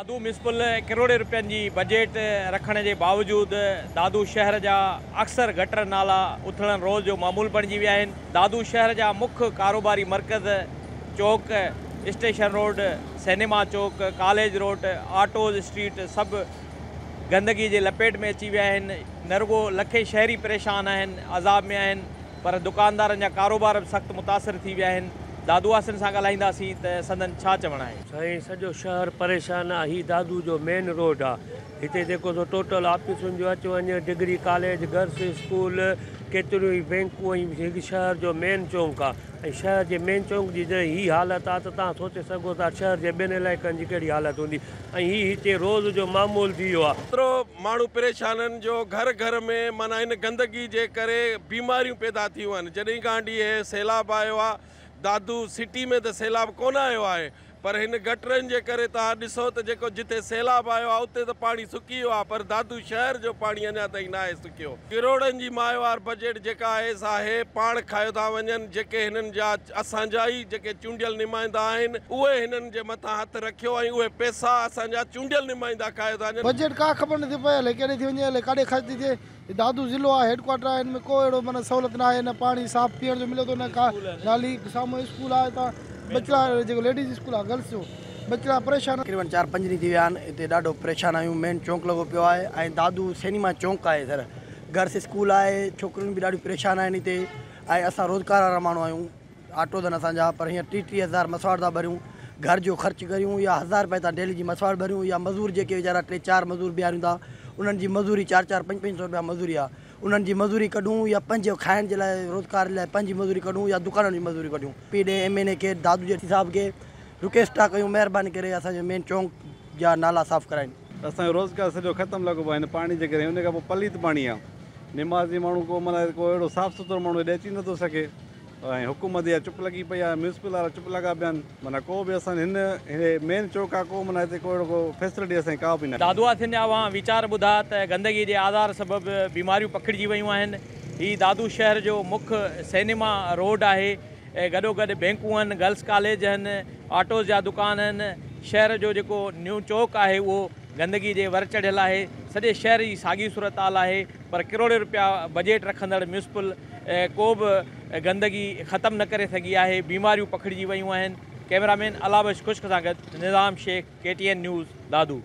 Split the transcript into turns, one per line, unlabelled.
Dadu municipal ڪروڙين روپين جي بجيٽ رکڻ جي باوجود دادو شهر جا اڪثر گٽر نالا اٿلڻ روز جو معمول بڻجي ويا آهن. دادو شهر جا مک ڪاروباري مرڪز چوڪ، اسٽيشن روڊ، سئنيما چوڪ، ڪاليج روڊ، آٽوز اسٽريٽ سڀ گندگي جي لپيٽ ۾ اچي ويا آهن. نه رڳو لکين شهري پريشان آهن، عذاب ۾ آهن پر دڪاندارن جا ڪاروبار به سخت متاثر ٿي ويا آهن. دادوواسين سان ڳالهائينداسين ته سندن ڇا چوڻ آهي.
سائين سڄو شهر پريشان آ هي دادو جو مين روڊ آ هتي جيڪو سو ٽوٽل آفيسن جو اچ وڃ ڊگري ڪاليج گرلس اسڪول ڪيتريون ئي بينڪون ۽ هي شهر جو مين چونڪ آ ۽ شهر جي مين چونڪ جي جڏهن هي حالت آ ته توهان سوچي سگهو ٿا شهر جي ٻين علائقن جي ڪهڙي حالت هوندي ۽ هي هتي روز جو معمول ٿي ويو آ.
ايترو ماڻهو پريشان آهن جو گهر گهر ۾ معنيٰ هن گندگي جي ڪري بيماريون پيدا ٿيون آهن جڏهن کان وٺي هي سيلاب آيو آ دادو سٽي ۾ ته سيلاب ڪونه آيو آهي پر هن گٽرن جي ڪري توهان ڏسو ته جيڪو جتي سيلاب آيو آهي اتي ته پاڻي سڪي ويو آهي پر دادو شهر جو پاڻي اڃا تائين ناهي سڪيو. ڪروڙن جي ماهوار بجيٽ جيڪا آهي سا هي پاڻ کايو ٿا وڃن جيڪي هنن جا اسان جا ئي جيڪي چونڊيل نمائندا آهن اهي هنن جي مٿان هٿ رکيو ۽ اهي پئسا اسان جا چونڊيل نمائندا کايو ٿا وڃن.
بجيٽ ڪا خبر نٿي پئي الائي ڪيڏي ٿي وڃي الائي ڪاڏي خرچ ٿي ٿئي. هي دادو ضلعو آهي هيڊ ڪوارٽر آهي هن ۾ ڪو اهڙو معنيٰ سهولت نه آهي نه پاڻي صاف پيئڻ جو ملي ٿو نه ڪا نالي سامهون اسڪول آهي اتان ٻچڙا جيڪو ليڊيز اسڪول آهي گرلس جو ٻچڙا پريشان.
تقريبن چار پنج ڏينهن ٿي ويا آهن هتي ڏاڍو پريشان آهيون مين چونڪ لڳو پيو آهي ۽ دادو سئنيما چونڪ آهي سر گرلس اسڪول آهي ڇوڪريون به ڏاڍيون پريشان آهن هتي ۽ اسان روزگار وارا ماڻهو آهيون آٽو اٿن اسان جا پر هينئر ٽي ٽي هزار مسواڙ ٿا ڀريون گهر جو خرچ ڪريون يا هزار رپئي تان ڊيلي جي مسواڙ ڀريون يا مزور جيڪي ويچارا ٽي چار مزور بيهاريون ٿا انهن جي مزوري چار چار پنج پنج سو رپيا مزوري آ انهن جي مزوري ڪڍون يا پنهنجي کائڻ جي لاء روزگار جي لاء پنهنجي مزوري ڪڍون يا دڪانن جي مزوري ڪڍون پي ڏي ايم اين اي کي دادو جي صاحب کي رڪويسٽ ٿا ڪيون مهرباني ڪري اسان جو مين چونڪ جا نالا صاف ڪرائين.
اسان جو روزگار سڄو ختم لڳو پيو آهي هن پاڻي جي ڪري ان کان پوء پليت پاڻي آ نمازي ماڻهو ڪو معنيٰ ڪو اهڙو صاف سٿرو ماڻهو هيڏي اچي نٿو سگهي. ۽ حڪومت اها چپ لڳي پئي آهي ميونسپل وارا چپ لڳا پيا آهن معنيٰ ڪو به اسان هن هي مين چوڪ آهي ڪو معنيٰ هتي ڪو اهڙو ڪو فيسلٽي اسان جي ڪا به ناهي.
دادوواسين جا اوهان ويچار ٻڌا ته گندگي جي آزار سبب بيماريون پکڙجي ويون آهن. هي دادو شهر جو مک سئنيما روڊ آهي گڏوگڏ بينڪون آهن، گرلس ڪاليج آهن، آٽوز جا دڪان آهن، شهر جو جيڪو نيو چوڪ آهي اهو گندگي جي ور چڙهيل آهي، سڄي شهر جي ساڳي صورتحال آهي پر ڪروڙين روپيا بجيٽ رکندڙ ميونسپل ڪو به گندگي ختم نه ڪري سگهي آهي، بيماريون پکڙجي ويون آهن، ڪئميرا مين الله بخش خشڪ سان گڏ Nizam Shaikh, K T N news, Dadu.